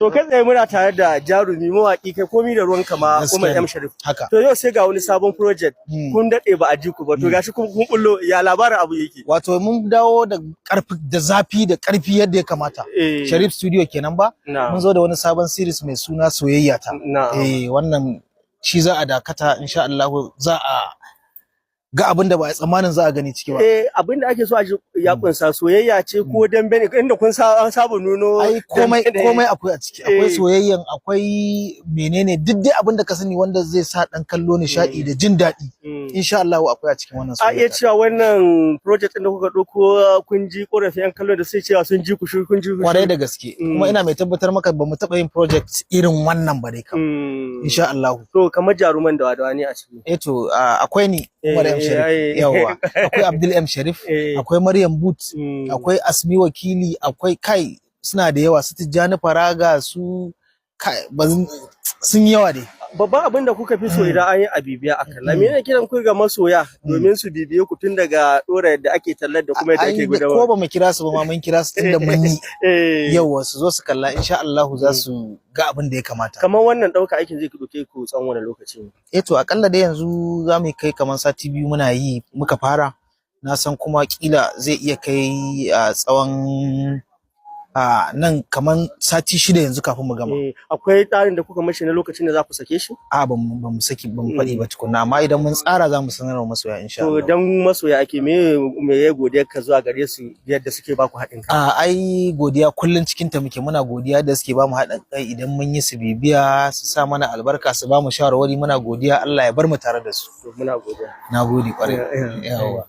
To kai tsaye muna tare da jarumi, mawaki, kai komi da ruwan kama, Umar M Sharif. Haka. To yau sai ga wani sabon project. Kun daɗe ba a ji ku ba. To gashi kun bullo, ya labarin abu yake? Wato mun dawo da karfi da zafi da karfi yadda ya kamata. Sharif Studio kenan ba? Na. Mun zo da wani sabon series mai suna Soyayya Ta. Eh, wannan shi za a dakata, insha Allah za a ga abin da ba a tsammanin za a gani ciki ba. Eh, abin da ake so a ji, ya kunsa soyayya ce ko dambe ne, inda kun sa an saba nuno Ai komai dambe ne? Komai akwai a ciki. Akwai soyayyan, akwai menene, duk dai abin da ka sani wanda zai sa dan kallo nishadi da jin daɗi. Insha Allah akwai a cikin wannan A iya soyayya. cewa wannan project ɗin da kuka ɗauko, kun ji ƙorafin 'yan kallo da sai cewa sun ji ku shiru, kun ji ku Kwarai shiru. da gaske. Kuma ina mai tabbatar maka ba mu taɓa yin project irin wannan ba dai kam. Insha Allah. To kamar jaruman da wadawa ne a ciki? Eh to, akwai ni, Umar M Sharif, yawa, akwai Abdul M Sharif, akwai Maryam Boot, akwai Asmi Wakili, akwai, kai, suna da yawa, su Tijjani Faraga, su kai sun yi yawa dai. Babban abin da kuka fi so idan an yi a bibiya a kalla, menene kiran ku ga masoya domin su bibiye ku tun daga dora yadda ake tallar da kuma yadda Ai ake ko gudanarwa? ba mu kira su ba ma, mun kira su tunda mun yi. Yawa, su zo su kalla, insha Allah za su ga abin da ya kamata. Kamar wannan ɗauka aikin zai ɗauke ku tsawon wani lokaci ne? Eh to, akalla dai yanzu za mu kai kamar sati 2 muna yi muka fara. Na san kuma kila zai iya kai a tsawon a nan kamar sati 6 yanzu kafin mu gama. Eh, akwai tsarin da kuka mashi na lokacin da za ku sake shi? A ba mu saki ba, mu faɗi ba tukunna, amma idan mun tsara za mu sanar wa masoya, insha To Allah. dan masoya ake, me ya godiyar ka zuwa gare su yadda suke baku haɗin kai? A ai godiya kullun cikin ta muke. Muna godiya da suke bamu haɗin kai idan mun yi, su bibiya, su sa mana albarka, su bamu shawarwari. Muna godiya, Allah ya bar mu tare da su. To muna godiya. Na gode kwarai. Yawa.